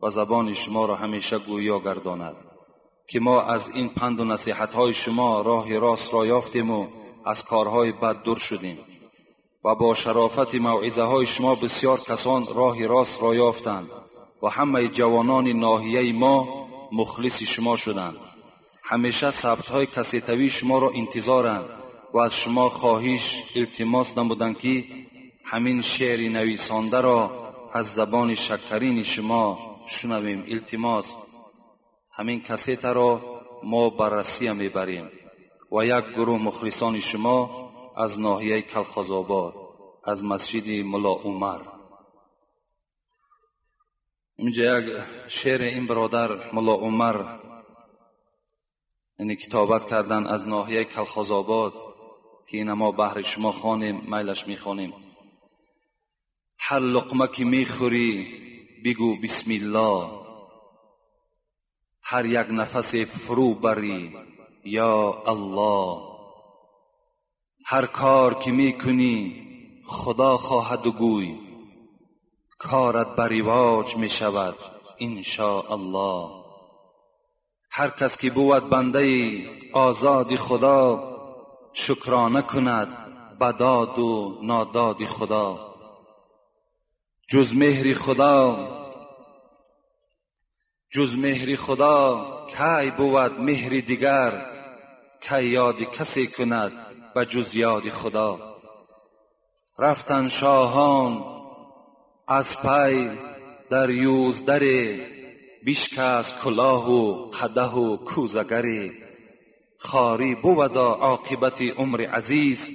و زبان شما را همیشه گویا گرداند که ما از این پند و نصیحت‌های شما راه راست را یافتیم و از کارهای بد دور شدیم و با شرافت موعظه‌های شما بسیار کسان راه راست را یافتند و همه جوانان ناحیه ما مخلص شما شدند. همیشه ثبت‌های کسیتوی شما را انتظارند و از شما خواهش التماس نمودند که همین شعر نویسانده را از زبان شکرین شما شنویم. التماس همین کسیت را ما بررسی میبریم و یک گروه مخلصان شما از ناحیه کلخازآباد از مسجد ملا عمر. اینجا یک شعر این برادر ملا عمر یعنی کتابت کردن از ناحیه کلخازآباد که این ما بهر شما خوانیم، میلش میخوانیم. هر لقمه که میخوری بگو بسم الله، هر یک نفس فرو بری یا الله، هر کار که میکنی خدا خواهد و گوی، کارت بر رواج میشود ان شاء الله. هر کس که بود بنده آزاد خدا، شکرانه کند بداد و ناداد خدا. جز مهر خدا، جز مهر خدا کی بود مهر دیگر، کی یاد کسی کند به جز یاد خدا. رفتن شاهان از پی در یوزدر، بشکست کلاه و قدح و کوزگری. خاری بود عاقبت عمر عزیز،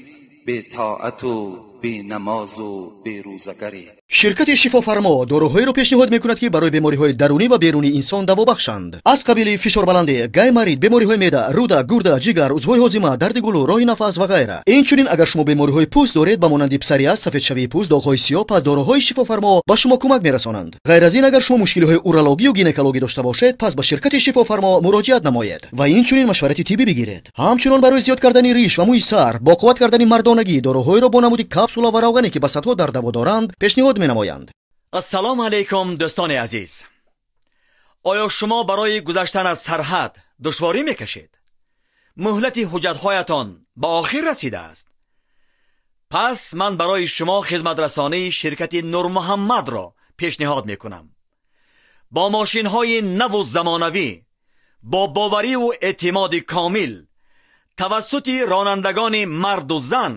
بی طاعت و بی نماز و بی روزگری. شرکت شفافرما доруҳоеро пешниҳод мекунад, ки барои бемориҳои дарунӣ ва берунии инсон даво бахшанд, аз қабили фишорбаландӣ, гайморит, бемориҳои меъда, рӯда, гурда, ҷигар, узвҳои ҳозима, дарди гулӯ, роҳи нафас ва ғайра. Инчунин агар шумо бемориҳои пӯст доред, ба монанди псориаз, сафедшавии пӯст, доғҳои сиёҳ, пас доруҳои шифофармо ба шумо кӯмак мерасонанд. Ғайр аз ин, агар шумо мушкилиҳои урологию гинекологӣ дошта бошед, пас ба ширкати шифофармо муроҷиат намоед ва инчунин машварати тиббӣ бигиред. Ҳамчунон барои зиёд кардани риш ва мӯи сар, бо қувват кардани мардонагӣ, доруҳоеро бо намуди капсула ва равғане, ки ба садҳо дард даво доранд, пешниҳод менамоянд. Ассалому алайкум, дӯстони азиз. Оё шумо барои гузаштан аз сарҳад душворӣ мекашед? Муҳлати ҳуҷҷатҳоятон ба охир расидааст? Пас ман барои шумо хизматрасонии ширкати Нурмуҳаммадро пешниҳод мекунам. Бо мошинҳои наву замонавӣ, бо бовариву эътимоди комил, тавассути ронандагони марду зан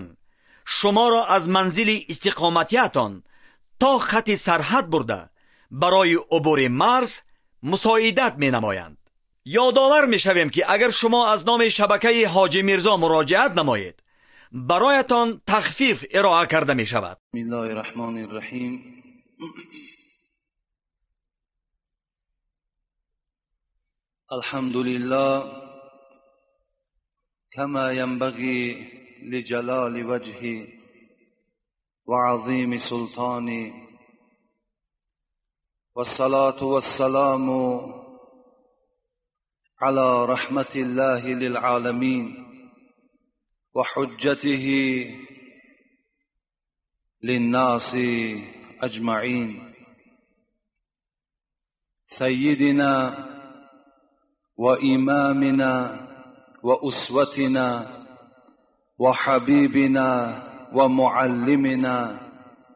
шуморо аз манзили истиқоматиятон то хати сарҳад бурда барои убури марз мусоидат менамоянд. Ёдовар мешавем, ки агар шумо аз номи шабакаи Ҳоҷи Мирзо муроҷиат намоед, бароятон тахфиф ироа карда мешавад. بسم الله الرحمن الرحیم. الحمد لله كما ينبغي لجلال وجهه وعظيم سلطانه، والصلاة والسلام على رحمة الله للعالمين وحجته للناس أجمعين، سيدنا وإمامنا وأسوتنا وحبيبنا ومعلمنا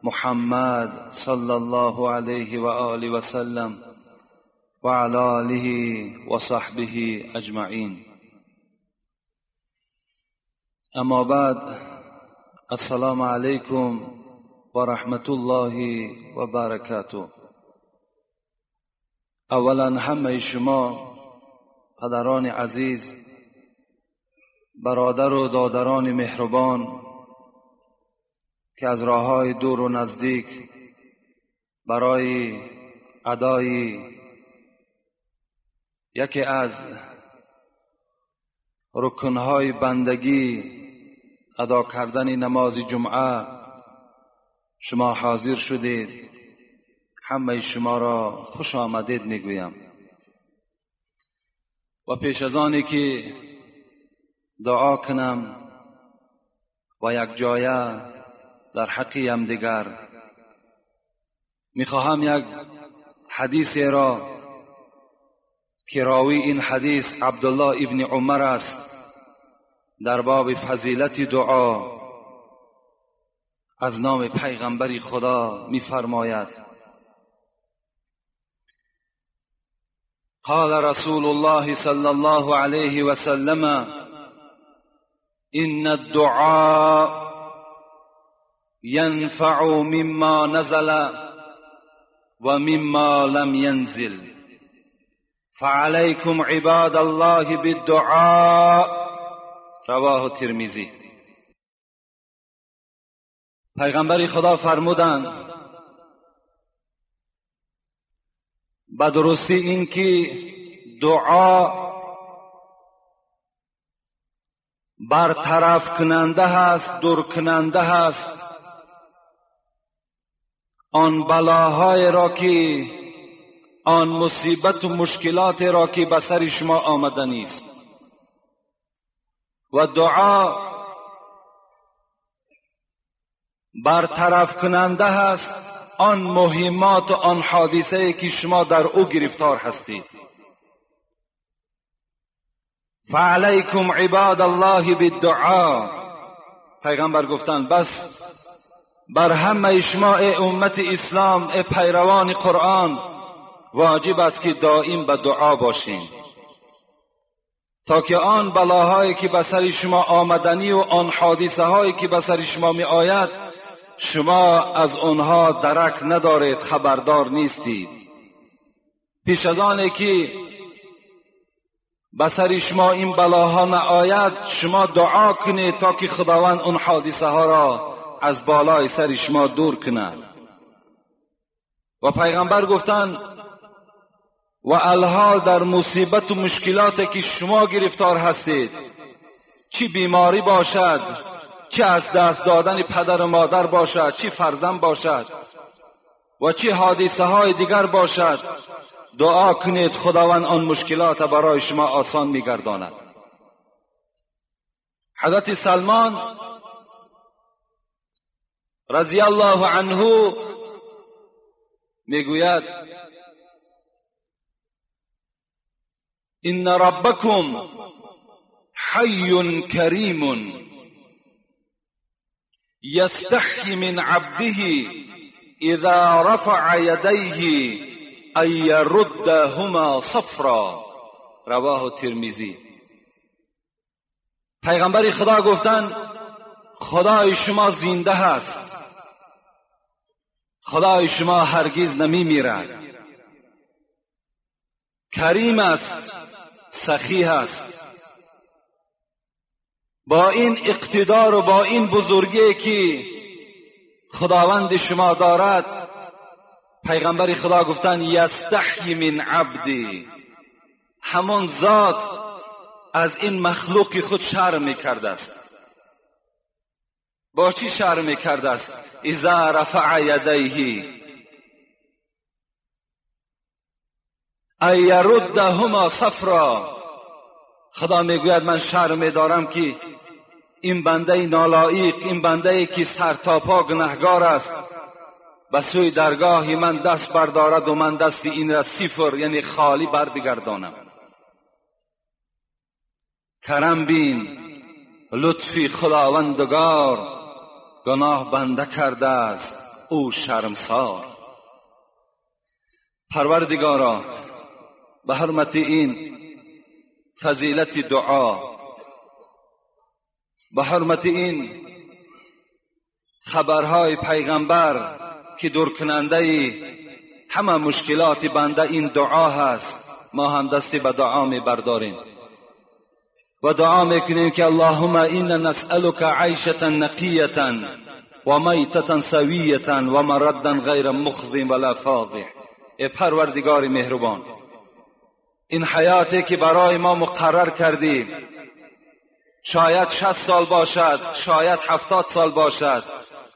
محمد صلى الله عليه وآله وسلم وعلى آله وصحبه أجمعين. أما بعد، السلام عليكم ورحمة الله وبركاته. اولا همه شما پدران عزیز، برادر و دادران مهربان که از راه‌های دور و نزدیک برای ادای یکی از رکن‌های بندگی، ادا کردن نماز جمعه، شما حاضر شدید، همه شما را خوش آمدید میگویم. و پیش از آنی که دعا کنم و یک جایه در حق همدیگر، میخواهم یک حدیث را که راوی این حدیث عبدالله ابن عمر است، در باب فضیلت دعا از نام پیغمبر خدا می‌فرماید: قال رسول الله صلى الله عليه وسلم إن الدعاء ينفع مما نزل ومما لم ينزل فعليكم عباد الله بالدعاء. رواه الترمذی. پیغمبر خدا فرمودند به درستی این که دعا برطرف کننده هست، دور کننده هست آن بلاهای را که آن مصیبت و مشکلات را که به سر شما آمده نیست. و دعا برطرف کننده هست آن مهمات و آن حادثه که شما در او گرفتار هستید. فعلیکم عباد الله بالدعا. پیغمبر گفتند بس بر همه شما ای امت اسلام، ای پیروان قرآن، واجب است که دائم به دعا باشین تا که آن بلاهایی که به سر شما آمدنی و آن حادثه هایی که به سر شما می آید شما از آنها درک ندارید، خبردار نیستید. پیش از آن که به سر شما این بلاها نآید شما دعا کنید تا که خداوند آن حادثه ها را از بالای سر شما دور کند. و پیغمبر گفتند و الحال در مصیبت و مشکلات که شما گرفتار هستید، چی بیماری باشد، چی از دست دادن پدر و مادر باشد، چی فرزند باشد و چی حادثه های دیگر باشد، دعا کنید خداوند آن مشکلات برای شما آسان میگرداند. حضرت سلمان رضی الله عنه میگوید ان ربکم حی کریم یستحی من عبده اذا رفع یدیه ان یردهما صفرا. رواه الترمذی. پیغمبر خدا گفتند خدای شما زنده هست، خدای شما هرگز نمی میرد، کریم است، سخی است. با این اقتدار و با این بزرگی که خداوند شما دارد، پیغمبر خدا گفتند یستحی من عبدی، همان ذات از این مخلوق خود شرم میکرده است. با چی شرم میکرده است؟ اذا رفع یدیه ان یردهما صفرا. خدا میگوید من شرم میدارم که این بنده نالایق، این بنده که سر تا پا گنهگار است، به سوی درگاه من دست بردارد و من دست این را صفر یعنی خالی بر بگردانم. کرم بین لطفی خداوندگار، گناه بنده کرده است او شرمسار. پروردگارا به حرمت این فضیلت دعا، به حرمت این خبرهای پیغمبر که دورکننده همه مشکلات بنده این دعا هست، ما هم دستی به دعا می برداریم و دعا میکنیم که اللهم اینا نسألک عیشة نقیة و میتة سویة و مردا غیر مخز ولا فاضح. ای پروردگار مهربان، این حیاتی که برای ما مقرر کردی، شاید 60 سال باشد، شاید 70 سال باشد،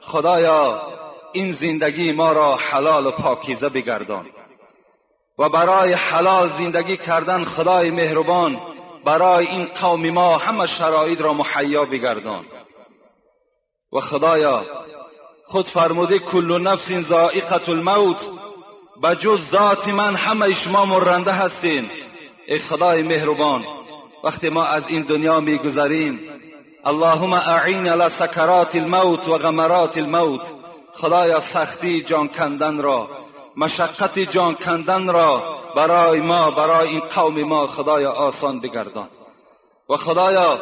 خدایا این زندگی ما را حلال و پاکیزه بگردان و برای حلال زندگی کردن خدای مهربان برای این قوم ما همه شرایط را مهیا بگردان. و خدایا خود فرموده کل نفس ذائقة الموت، به جز ذات من همه شما مرنده هستین. ای خدای مهربان، وقتی ما از این دنیا میگذریم، اللهم اعین علی سکرات الموت و غمرات الموت. خدایا سختی جان کندن را، مشقت جان کندن را برای ما، برای این قوم ما خدایا آسان بگردان. و خدایا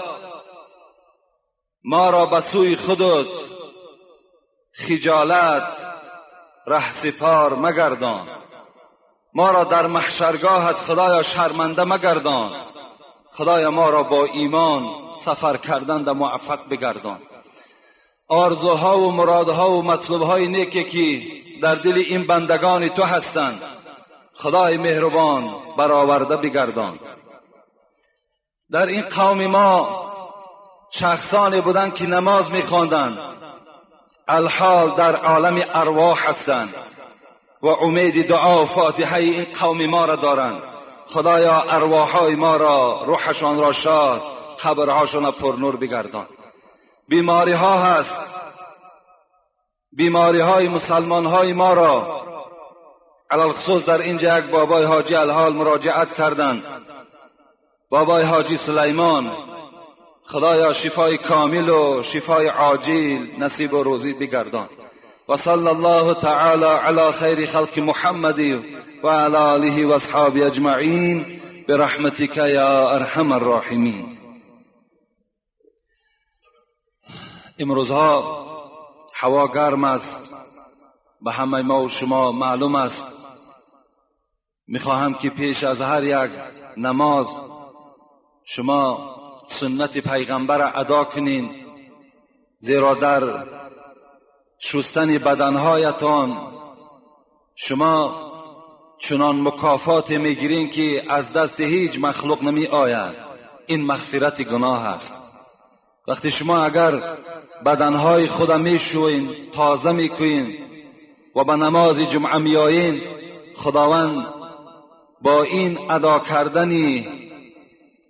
ما را به سوی خودت خجالت رهسپار مگردان، ما را در محشرگاهت خدایا شرمنده مگردان. خدایا ما را با ایمان سفر کردن در موفق بگردان. آرزوها و مرادها و مطلوبهای نیکی که در دل این بندگان تو هستند، خدای مهربان برآورده بگردان. در این قوم ما شخصانی بودند که نماز میخواندند، الحال در عالم ارواح هستند و امید دعا و فاتحه این قوم ما را دارند. خدایا ارواحهای ما را، روحشان را شاد، قبرهاشان را پرنور بگردان. بیماری ها هست، بیماری های مسلمان های ما را، علی‌الخصوص در اینجا یک بابای حاجی الحال مراجعت کردند، بابای حاجی سلیمان، خدایا شفای کامل و شفای عاجل نصیب و روزی بگردان. و صلی الله تعالی علی خیر خلق محمد و علی آله و اصحابه اجمعین برحمتک یا ارحم الراحمین. امروزها هوا گرم است، به همه ما و شما معلوم است. میخواهم که پیش از هر یک نماز شما سنت پیغمبر ادا کنین، زیرا در شستن بدنهایتان شما چنان مکافات میگیرین که از دست هیچ مخلوق نمی آید. این مغفرت گناه است. وقتی شما اگر بدنهای خود میشوین، تازه میکنین و به نماز جمعه میآیین، خداوند با این ادا کردن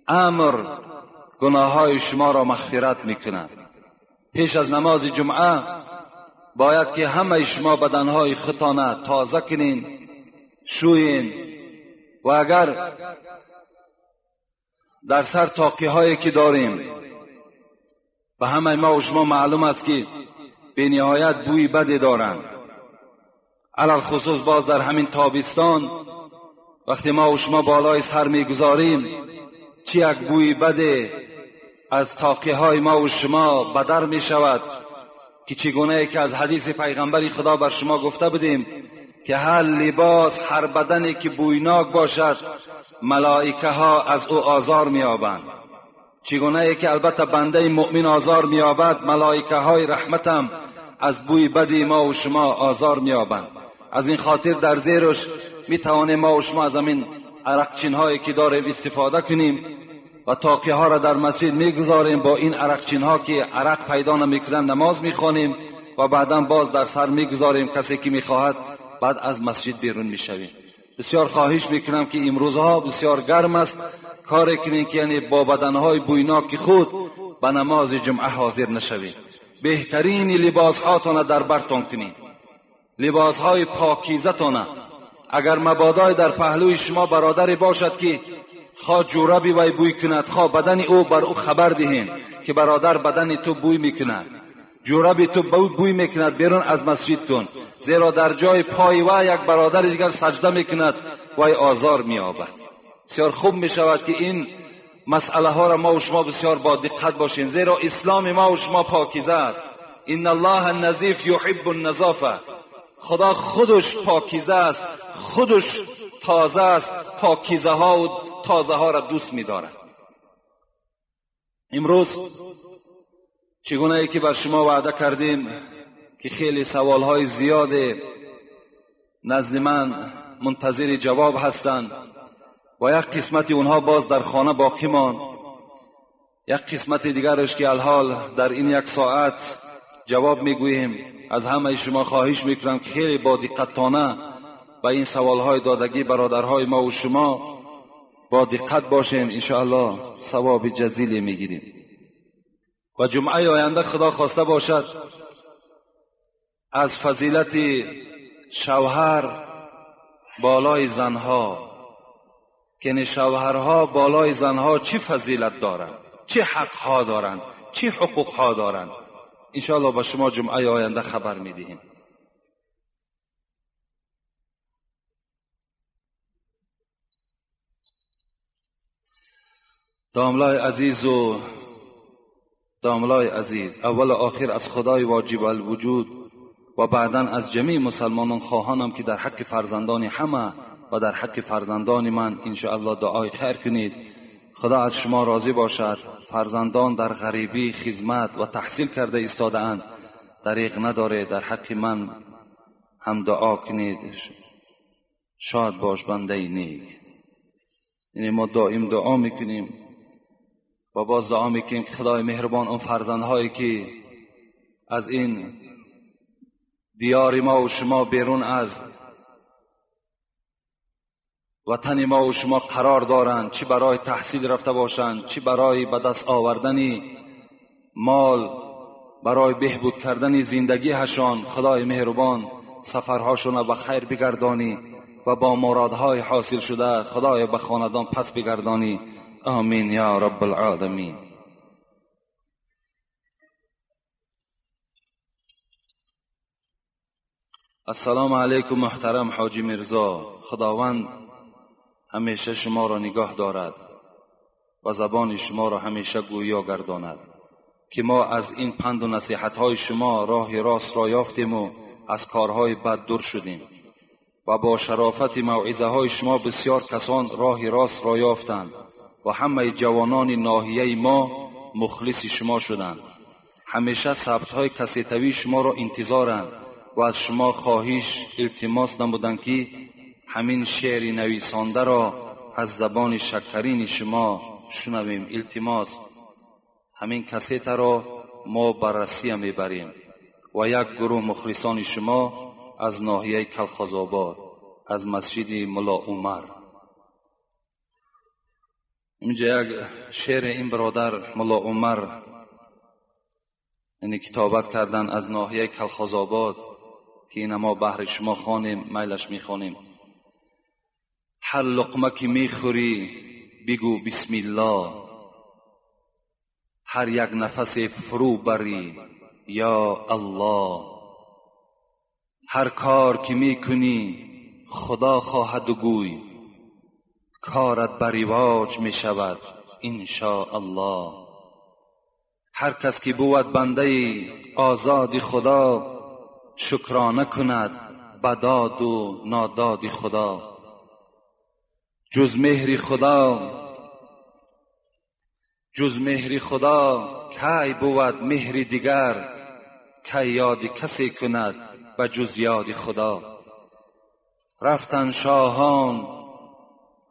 امر گناههای شما را مغفرت میکند. پیش از نماز جمعه باید که همه شما بدنهای خودتان تازه کنین، شوین، و اگر در سر تاقی هایی که داریم، به همه ما و شما معلوم است که به نهایت بوی بدی دارند، علی‌الخصوص باز در همین تابستان وقتی ما و شما بالای سر میگذاریم، چی یک بوی بده از تاقی های ما و شما بدر می شود که چگونه که از حدیث پیغمبر خدا بر شما گفته بودیم که هر لباس، هر بدنی که بویناک باشد، ملائکه ها از او آزار می‌یابند. چگونه که البته بنده مؤمن آزار می‌یابد، ملائکه های رحمتم از بوی بدی ما و شما آزار می‌یابند. از این خاطر در زیرش می‌توانیم ما و شما از همین عرقچین هایی که داریم استفاده کنیم و تاقی ها را در مسجد میگذاریم. با این عرقچین ها که عرق پیدا نمیکنن نماز میخوانیم و بعدا باز در سر میگذاریم. کسی که میخواهد بعد از مسجد بیرون میشویم. بسیار خواهش میکنم که امروزها بسیار گرم است، کار کنین که یعنی با بدنهای بویناک خود به نماز جمعه حاضر نشوید. بهترین لباس هاتان در برتان کنین، لباس های پاکیزه تانه. اگر مبادای در پهلوی شما برادری باشد که خواه جورابی وی بوی کند، خواه بدن او، بر او خبر دهین که برادر بدن تو بوی میکند، جورابی تو بوی میکند، بیرون از مسجد کن، زیرا در جای پای وی یک برادر دیگر سجده میکند، وی آزار مییابد. بسیار خوب میشود که این مسئله ها را ما و شما بسیار با دقت باشیم، زیرا اسلام ما و شما پاکیزه است. ان الله النظیف یحب النظافه. خدا خودش پاکیزه است، خودش تازه است، پاکیزه ها و تازه ها را دوست می‌دارد. امروز چگونه ای که بر شما وعده کردیم که خیلی سوال های زیاد نزد من منتظر جواب هستند و یک قسمت اونها باز در خانه باقی ماند، یک قسمت دیگرش که الحال در این یک ساعت جواب میگوییم. از همه شما خواهش میکنم که خیلی با دقتانه به این سوالهای دادگی برادرهای ما و شما با دقت باشیم، انشاءالله ثواب جزیلی میگیریم. و جمعه آینده خدا خواسته باشد از فضیلت شوهر بالای زنها، که شوهرها بالای زنها چی فضیلت دارند، چه حقها دارند، چه حقوقها دارند. انشاءالله با شما جمعه آینده خبر میدهیم. داملای عزیز و داملای عزیز، اول و آخر از خدای واجب الوجود و بعدا از جمیع مسلمانان خواهانم که در حق فرزندان همه و در حق فرزندان من انشاءالله دعای خیر کنید. خدا از شما راضی باشد. فرزندان در غریبی خدمت و تحصیل کرده ایستاده اند، دریغ نداره در حق من هم دعا کنید. شاد باش بنده نیک. یعنی ما دائم دعا میکنیم و باز دعا میکنیم که خدای مهربان اون فرزندهایی که از این دیار ما و شما بیرون از وطن ما و شما قرار دارند، چی برای تحصیل رفته باشند، چی برای به دست آوردن مال، برای بهبود کردن زندگی هشان، خدای مهربان سفرهاشون به خیر بگردانی و با مرادهای حاصل شده خدای به خاندان پس بگردانی. آمین یا رب العالمین. السلام علیکم محترم حاجی میرزا، خداوند همیشه شما را نگاه دارد و زبان شما را همیشه گویا گرداند که ما از این پند و نصیحت‌های شما راه راست را یافتیم و از کارهای بد دور شدیم و با شرافت موعظه های شما بسیار کسان راه راست را یافتند و همه جوانان ناحیه ما مخلص شما شدند. همیشه ثبت های کسیتوی شما را انتظارند و از شما خواهش التماس نمودند که همین شعر نویسانده را از زبان شکرین شما شنویم. التماس همین کسیت را ما بررسی میبریم و یک گروه مخلصان شما از ناحیه کلخازآباد از مسجد ملا عمر. اینجا یک شعر این برادر ملا عمر یعنی کتابت کردن از ناحیه کلخازآباد که این ما بهر شما خوانیم، میلش میخوانیم. هر لقمه که میخوری بگو بسم الله، هر یک نفس فرو بری یا الله، هر کار که میکنی خدا خواهد و گوی، کارت بر رواج میشود ان شاء الله. هر کس که بود بنده آزاد خدا، شکرانه کند بداد و ناداد خدا. جز مهر خدا کی بود مهر دیگر، کی یاد کسی کند به جز یاد خدا. رفتن شاهان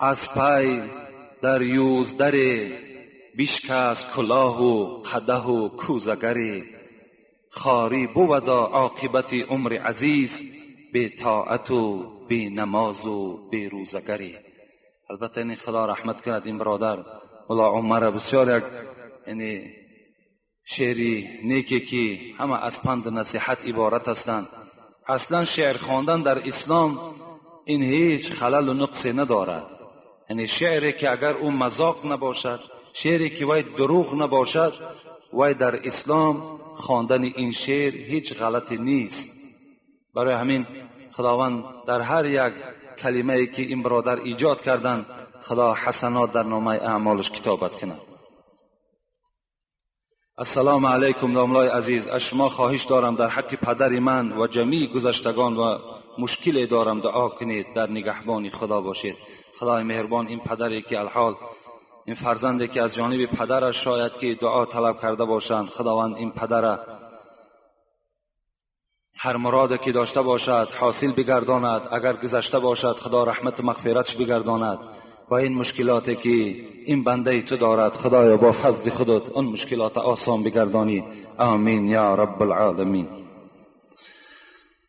از پی در یوزدر، بشکست کلاه و قدح و کوزگری. خاری بود عاقبت عمر عزیز، بی طاعت و بی نماز و بی روزگری. البته این خدا رحمت کند این برادر ملا عمر، بسیار یک یعنی شعری نیکی که همه از پند نصیحت عبارت هستند. اصلا شعر خواندن در اسلام این هیچ خلل و نقصی ندارد. یعنی شعری که اگر او مذاق نباشد، شعری که وای دروغ نباشد، وای در اسلام خواندن این شعر هیچ غلطی نیست. برای همین خداوند در هر یک کلمه ای که این برادر ایجاد کردن، خدا حسنات در نامه اعمالش کتابت کند. السلام علیکم داملای عزیز، از شما خواهش دارم در حق پدر من و جمیع گذشتگان و مشکل دارم دعا کنید، در نگهبانی خدا باشید. خدای مهربان این پدری که الحال این فرزندی که از جانب پدرش شاید که دعا طلب کرده باشند، خداوند این پدر هر مراد که داشته باشد حاصل بگرداند، اگر گذشته باشد خدا رحمت مغفرتش بگرداند و این مشکلاتی که این بنده تو دارد خدایا با فضل خودت اون مشکلات آسان بگردانی. آمین یا رب العالمین.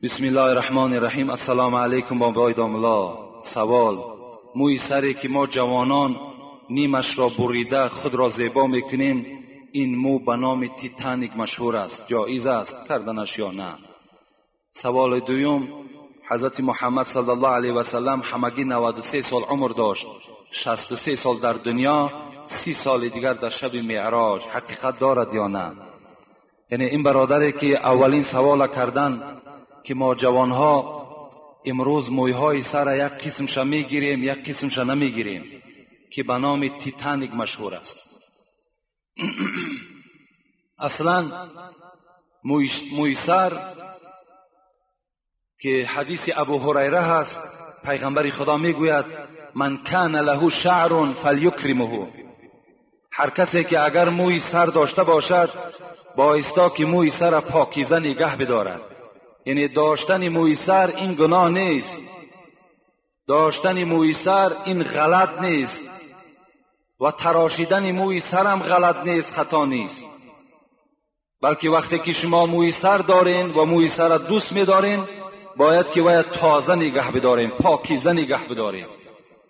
بسم الله الرحمن الرحیم. السلام علیکم بابای داملا. سوال: موی سری که ما جوانان نیمش را بریده خود را زیبا میکنیم، این مو به نام تیتانیک مشهور است، جایز است کردنش یا نه؟ سوال دوم: حضرت محمد صلی الله علیه و سلم همگی 93 سال عمر داشت، 63 سال در دنیا، 30 سال دیگر در شب معراج. حقیقت دارد یا نه؟ یعنی این برادری که اولین سوال کردن که ما جوانها امروز مویهای سر یک قسمش میگیریم یک قسمش نمیگیریم که به نام تیتانیک مشهور است. اصلا موی سر که حدیث ابو هریره هست، پیغمبر خدا میگوید من کان له شعر فلیکرمه، هر کسی که اگر موی سر داشته باشد بایستا که موی سر پاکیزه نگه بدارد. یعنی داشتن موی سر این گناه نیست، داشتن موی سر این غلط نیست و تراشیدن موی سر هم غلط نیست، خطا نیست، بلکه وقتی که شما موی سر دارین و موی سر دوست می‌دارین باید که باید تازه نگه بداریم، پاکیزه نگه بداریم.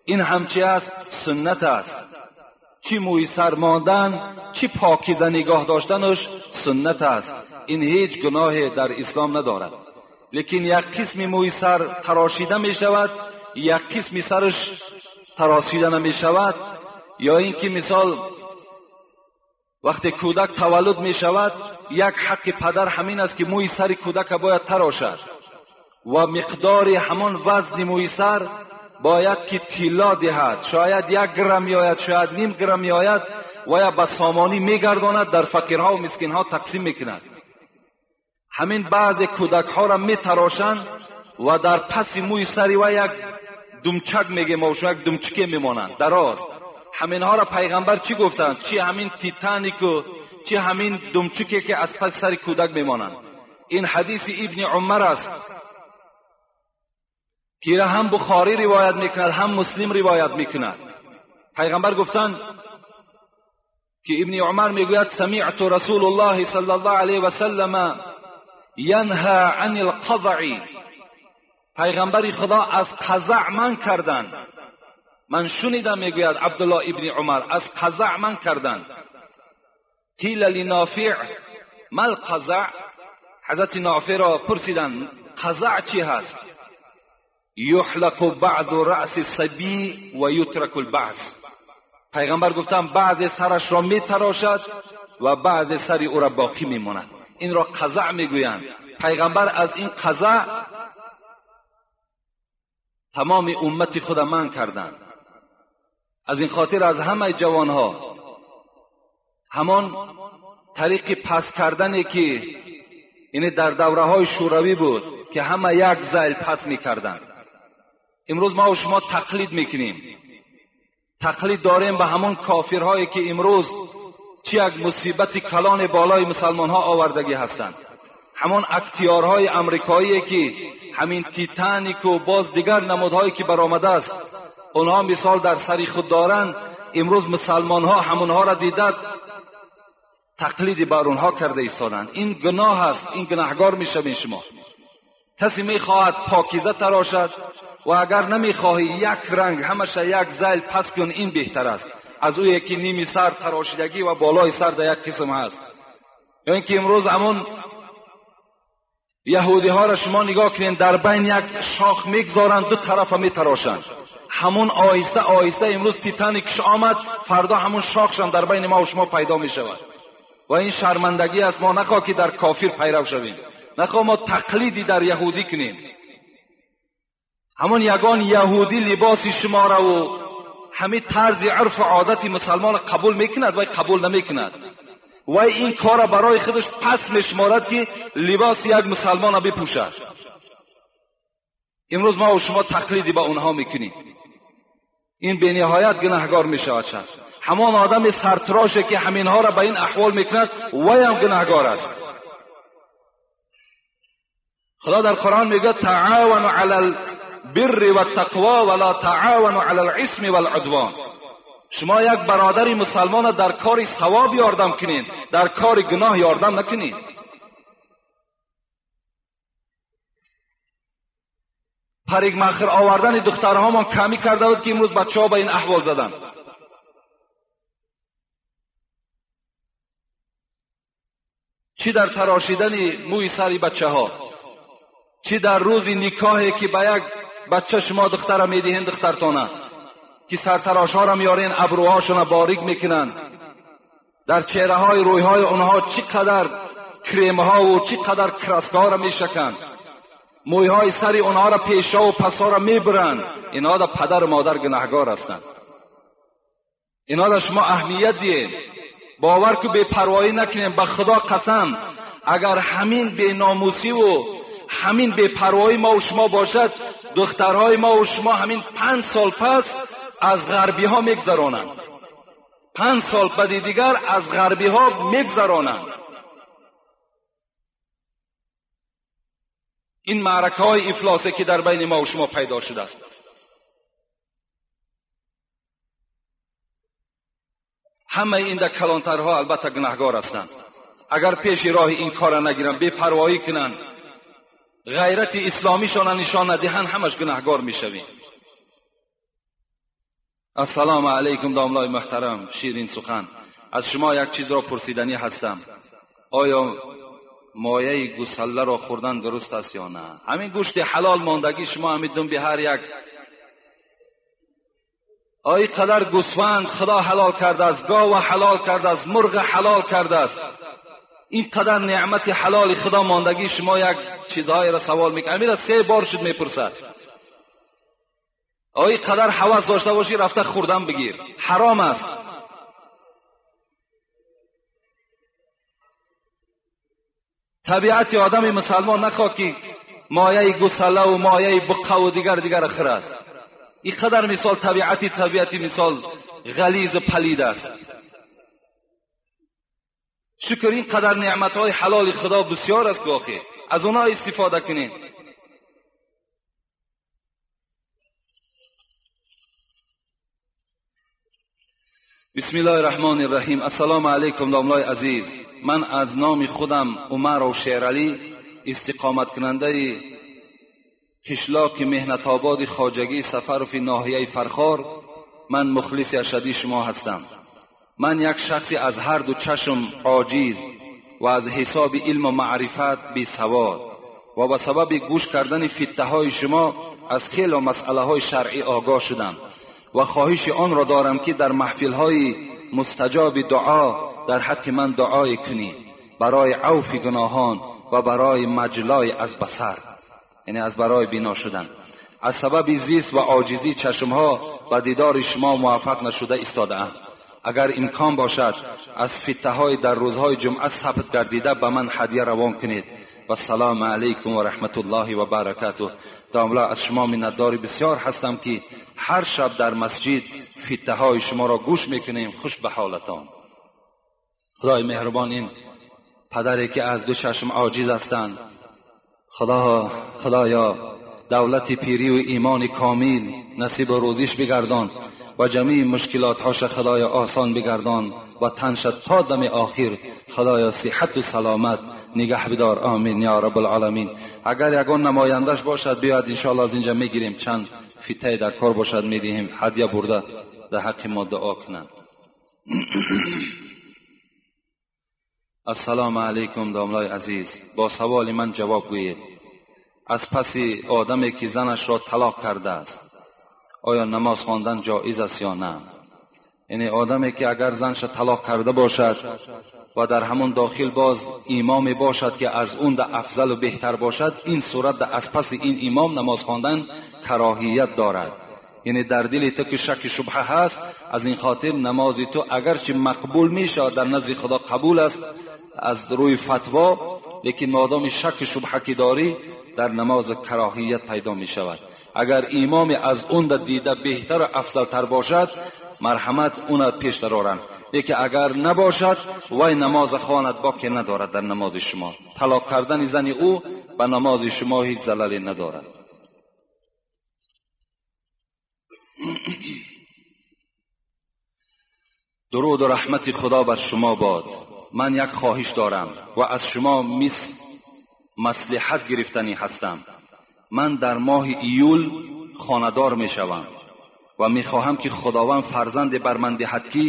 این همچی است، سنت است. چی موی سر ماندن چی پاکیزه نگاه داشتنش سنت است، این هیچ گناه در اسلام ندارد. لیکن یک قسم موی سر تراشیده می شود، یک قسم سرش تراشیده نمی شود. یا اینکه مثال وقتی کودک تولد می شود یک حق پدر همین است که موی سر کودک باید تراشد و مقدار همان وزن موی سر باید که طلا دهد، شاید 1 گرم میآید، شاید نیم گرم میآید و یا به سامانی میگرداند، در فقیرها و مسکینها تقسیم میکند. همین بعض کودک ها را میتراشند و در پس موی سری و یک دمچک میگه و یک دمچکه میمانند دراز. همین ها را پیغمبر چی گفتند؟ چی همین تیتانیک و چی همین دمچکه که از پس سر کودک میمانند. این حدیث ابن عمر است که هم بخاری روایت میکند هم مسلم روایت میکند. پیغمبر گفتند که ابن عمر میگوید سمعت رسول الله صلی الله علیه و سلم ینها عن القضع. پیغمبر خدا از قضع من کردند. من شنیدم میگوید عبدالله ابن عمر از قضع من کردند. قیل لنافع ما القضع؟ حضرت نافع را پرسیدند قضع چی هست؟ یحلق بعض رأس الصبی و یترک البعض. پیغمبر گفتند بعض سرش را میتراشد و بعض سر او را باقی میماند. این را قضع میگویند. پیغمبر از این قضع تمام امت خود من کردند. از این خاطر از همه جوانها همان طریق پس کردنی که یعنی در دوره های شوروی بود که همه یک زیل پس میکردند، امروز ما و شما تقلید میکنیم. تقلید داریم به همان کافرهایی که امروز چی یک مصیبت کلان بالای مسلمان ها آوردگی هستند. همان اکتیارهای امریکایی که همین تیتانیک و باز دیگر نمودهایی که برآمده است اونها مثال در سری خود دارند، امروز مسلمان ها همونها را دیدند تقلیدی بر اونها کرده ایستادند. این گناه است، این گناهگار میشوین شما. کسی میخواهد پاکیزه تراشد و اگر نمیخواهی یک رنگ همشه یک زیل پس کن، این بهتر است از او یکی نیمی سر تراشیدگی و بالای سر در یک قسم هست. یا اینکه امروز همون یهودی ها را شما نگاه کنین در بین یک شاخ میگذارند، دو طرف میتراشند. همون آهسته آهسته امروز تیتانیکش آمد، فردا همون شاخش هم در بین ما و شما پیدا میشود و این شرمندگی است. ما نخواه که در کافر پیرو شویم، نخواه ما تقلیدی در یهودی کنیم. همون یگان یهودی لباس شما را و همه طرز عرف و عادت مسلمان قبول میکند و قبول نمیکند و این کار برای خودش پس میشمارد که لباس یک مسلمان را بپوشد. امروز ما و شما تقلیدی با اونها میکنیم، این به نهایت گناهگار میشود شخص. همان آدم سرتراشه که همینها را به این احوال میکند وی هم گناهگار است. خدا در قرآن میگه تعاونوا علی البر والتقوا ولا تعاونوا علی الاثم والعدوان. شما یک برادر مسلمان در کار ثواب یاردم کنین، در کار گناه یاردم نکنین. پریگ مخر آوردن دخترهامان کمی کرده بود که امروز بچه ها به این احوال زدن. چی در تراشیدن موی سری بچه ها، Чӣ дар рӯзи никоҳе ки ба як бача шумо духтара медиҳен, духтартона ки сартарошҳоро меорен, абрӯҳошона борик мекунанд, дар чеҳраҳои рӯйҳои онҳо чӣ қадар кремҳову чӣ қадар краскаҳоро мешаканд, мӯйҳои сари онҳоро пешову пасҳоро мебуранд. Инҳо да падару модар гунаҳгор ҳастанд. Инҳо да шумо аҳамият диҳед, бовар ку бепарвоӣ накунем. Ба Худо қасам, агар ҳамин беномусиву ҳамин бепарвоӣ мо шумо бошад, духтарҳои мо шумо ҳамин 5 сол пас аз ғарбиҳо мегзаронанд. 5 сол баъди дигар аз ғарбиҳо мегзаронанд. Ин маъракаҳои ифлосе ки дар байни мо шумо пайдо шудааст. Ҳамаи ин дар калонтарҳо албатта гунаҳгор ҳастанд. Агар пеши роҳи ин корро нагиранд, бепарвоӣ кунанд, ғайрати исломишона нишон надиҳанд, ҳамаш гунаҳгор мешавем. Ассалому алайкум домлои муҳтарам, ширин сухан. Аз шумо як чизро пурсиданӣ ҳастам. Оё мояи гусалларо хӯрдан дуруст аст ё на? Ҳамин гӯшти ҳалол мондагӣ шумо ҳамин думби ҳар як ой қадар гӯсфанд Худо ҳалол кардааст, гова ҳалол кардааст, мурғ ҳалол кардааст. Ин қадар неъмати ҳалоли Худо мондагӣ шумо як чизҳоеро савол мекунед. Амира 3 бор шуд мепурсад. Ой қадар ҳавас дошта бошӣ, рафта хӯрдан бигир, ҳаром аст. Табиати одами мусалмон нахоҳ ки мояи гусаллаву мояи буққаву дигар дигар хӯрад. Ин қадар мисол табиати мисол ғализу палид аст. Шукр, ин қадар неъматҳои ҳалоли Худо бисёр аст, гоҳе аз онҳо истифода кунед. Бисмиллоҳи раҳмони раҳим. Ассалому алайкум домлои азиз. Ман аз номи худам Умаров Шералӣ, истиқоматкунандаи қишлоқи меҳнатободи хоҷагии Сафарови ноҳияи Фархор, ман мухлиси ашадии шумо ҳастам. Ман як шахси аз ҳар ду чашм оҷиз ва аз ҳисоби илму маърифат бесавод ва ба сабаби гӯш кардани фиттаҳои шумо аз хело масъалаҳои шаръӣ огоҳ шудам ва хоҳиши онро дорам ки дар маҳфилҳои мустаҷоби дуо дар ҳаққи ман дуое кунӣ барои авфи гуноҳон ва барои маҷлои аз басар, яъне аз барои бино шудан. Аз сабаби зист ва оҷизии чашмҳо ба дидори шумо муваффақ нашуда истодаам. Агар имкон бошад, аз фиттаҳои дар рӯзҳои ҷумъа сабт гардида ба ман ҳадя равон кунед. Вассалому алайкум ва раҳматуллоҳи ва баракатуҳ. Домла, аз шумо миннатдори бисёр ҳастам ки ҳар шаб дар масҷид фиттаҳои шуморо гӯш мекунем. Хуш ба ҳолатон. Худои меҳрубон, ин падаре ки аз ду чашм оҷиз ҳастанд, Худоё давлати пирӣ ва имони комил насибу рӯзиш бигардон ва ҷамеи мушкилотҳоша Худоё осон бигардон ва танша то дами охир Худоё сиҳату саломат нигаҳ бидор. Амин ё раббулъоламин. Агар ягон намояндаш бошад, биёяд, иншоалло аз инҷа мегирем. Чанд фитае дар кор бошад медиҳем, ҳадя бурда дар ҳаққи мо дуо кунанд. Ассалому алайкум домлои азиз. Бо саволи ман ҷавоб гӯед. Аз паси одаме ки занашро талоқ кардааст, оё намоз хондан ҷоиз аст ё на? Яъне одаме ки агар занша талоқ карда бошад ва дар ҳамон дохил боз имоме бошад ки аз он да афзалу беҳтар бошад, ин сурат да аз паси ин имом намоз хондан кароҳият дорад. Яъне дар дили ту ки шаки шубҳа ҳаст, аз ин хотир намози ту агарчи мақбул мешавад, дар назди Худо қабул аст аз рӯи фатво, лекин модоми шаки шубҳа ки дорӣ, дар намоз кароҳият пайдо мешавад. Агар имоме аз он да дида беҳтару афзалтар бошад, марҳамат уна пеш дароранд. Лекин агар набошад, вай намоз хонад, боке надорад дар намози шумо. Талоқ кардани зани ӯ ба намози шумо ҳеҷ залале надорад. Дуруду раҳмати Худо бар шумо бод. Ман як хоҳиш дорам ва аз шумо маслиҳат гирифтанӣ ҳастам. Ман дар моҳи июл хонадор мешавам ва мехоҳам ки Худованд фарзанде бар ман диҳад ки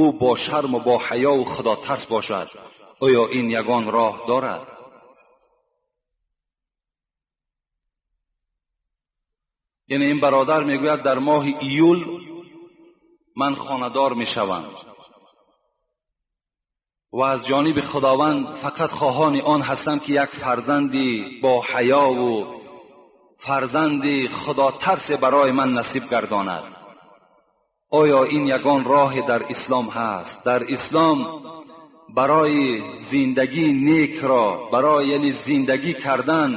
ӯ бо шарму бо ҳаёву худотарс бошад. Оё ин ягон роҳ дорад? Яъне ин бародар мегӯяд, дар моҳи июл ман хонадор мешавам ва аз ҷониби Худованд фақат хоҳони он ҳастам, ки як фарзанди бо ҳаё ва фарзанди худотарсе барои ман насиб гардонад. Оё ин ягон роҳе дар ислом ҳаст? Дар ислом барои зиндагии нек ро, барои яъне зиндагӣ кардан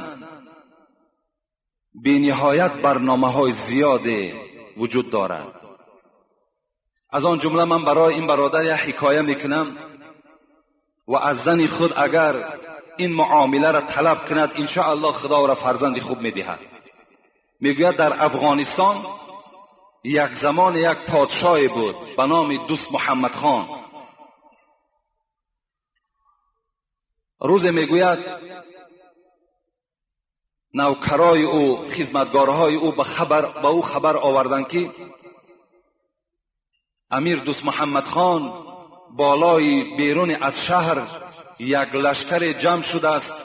бениҳоят барномаҳои зиёде вуҷуд дорад. Аз он ҷумла ман барои ин бародар як ҳикоя мекунам ва аз зани худ агар ин муомиларо талаб кунад, иншоаллоҳ Худо ӯро фарзанди хуб медиҳад. Мегӯяд, дар Афғонистон як замон як подшоҳе буд ба номи Дӯст Муҳаммад хон. Рӯзе мегӯяд, навкарои ӯ, хизматгорҳои ӯ ба ӯ хабар оварданд, ки амир Дӯст Муҳаммад хон болои берун аз шаҳр як лашкаре ҷамъ шудааст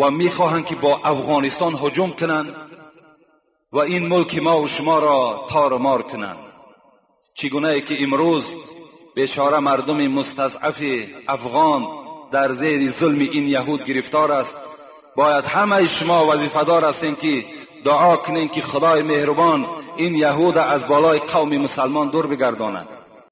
ва мехоҳанд, ки бо Афғонистон ҳуҷум кунанд ва ин мулки мо ва шуморо тору мор кунанд. Чӣ гунае ки имрӯз бечора мардуми мустазъафи афғон дар зери зулми ин яҳуд гирифтор аст, бояд ҳамаи шумо вазифадор ҳастем, ки дуо кунем, ки Худои меҳрубон ин яҳуда аз болои қавми мусалмон дур бигардонад.